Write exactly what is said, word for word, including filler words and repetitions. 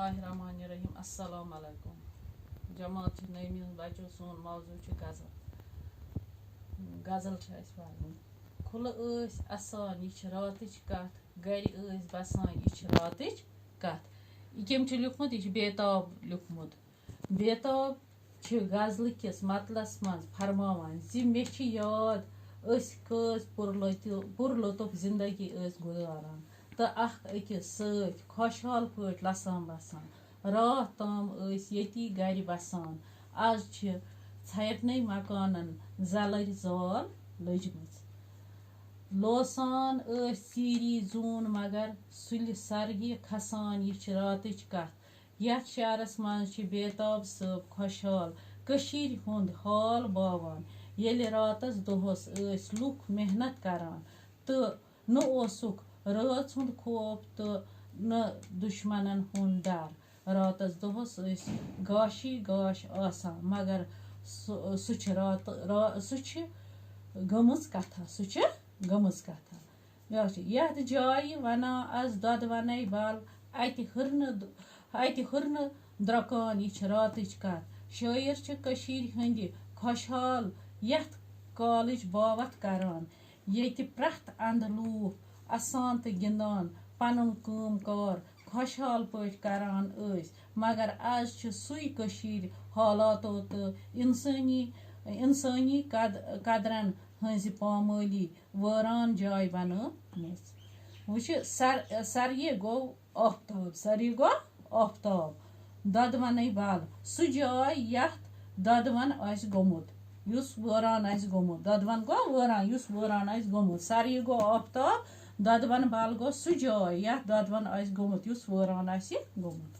الرحمن الرحیم۔ السلام علیکم۔ جماعت چھِ نٔومہِ ہٕنٛز بچو، سون موضوع چھُ غزل۔ غزل چھِ اَسہِ پَرٕنۍ۔ کھُلہٕ ٲسۍ اَسان، یہِ چھِ راتٕچ کَتھ، گَرِ ٲسۍ بَسان، یہِ چھِ راتٕچ کَتھ۔ یہِ کٔمۍ چھُ لیوٗکھمُت؟ یہِ چھُ بیتاب لیوٗکھمُت۔ بیتاب چھِ غزلہٕ کِس متلَس منٛز فرماوان زِ مےٚ چھِ یاد، أسۍ کٔژ پُرلطُ-، پُرلطف زِندگی ٲسۍ گُزاران تہٕ اَکھ أکِس سۭتۍ خۄشحال پٲٹھۍ لَسان بَسان۔ راتھ تام ٲسۍ ییٚتی گَرِ بَسان۔ آز چھِ ژھٮ۪ٹنٕے مکانَن زَلٕرۍ زال لٔجمٕژ۔ لوسان ٲسۍ ژیٖری زوٗن، مگر سُلہِ سرگہِ کھسان۔ یہِ چھِ راتٕچ کَتھ۔ یَتھ شعرَس منٛز چھِ بیتاب صٲب خۄشحال کٔشیٖرِ ہُنٛد حال باوان، ییٚلہِ راتَس دۄہَس ٲسۍ لُکھ محنت کران تہٕ نہٕ اوسُکھ رٲژ ہُنٛد خوف تہٕ نہٕ دُشمنَن ہُنٛد ڈر۔ راتَس دۄہَس ٲسۍ گاشی گاش آسان، مگر سُہ، سُہ چھِ راتہٕ، را-، سُہ چھِ گٔمٕژ کَتھا، سُہ چھِ گٔمٕژ کَتھا۔ بیٛاکھ چھِ یَتھ جایہِ وَنان آز دۄدٕ وَنَے بَل، اَتہِ ہٕرنہٕ، اَتہِ ہٕرنہٕ درٛۄکان، یہِ چھِ راتٕچ کَتھ۔ شٲعر چھِ کٔشیٖرِ ہٕنٛدِ خۄشحال یَتھ کالٕچ باوَتھ کَران، ییٚتہِ پرٛٮ۪تھ اَندٕ لوٗکھ اَسان تہٕ گِنٛدان، پَنُن کٲم کار خۄشحال پٲٹھۍ کَران ٲسۍ، مگر آز چھِ سُے کٔشیٖرِ حالاتو تہٕ اِنسٲنی، اِنسٲنی قد-، قدرَن ہٕنٛزِ پامٲلی وٲران جاے بنٲومٕژ۔ وٕچھِ، سر-، سریہِ گوٚو آفتاب، سریہِ گوٚو آفتاب، دۄدوَنَے بَل، سُہ جاے یَتھ دۄدوَن آسہِ گوٚمُت، یُس وٲران آسہِ گوٚمُت۔ دۄدوَن گوٚو وٲران، یُس وٲران آسہِ گوٚمُت۔ سریہِ گوٚو آفتاب، دۄدوَن بَل گوٚو سُہ جاے یَتھ دۄدوَن آسہِ گوٚمُت، یُس وٲران آسہِ گوٚمُت۔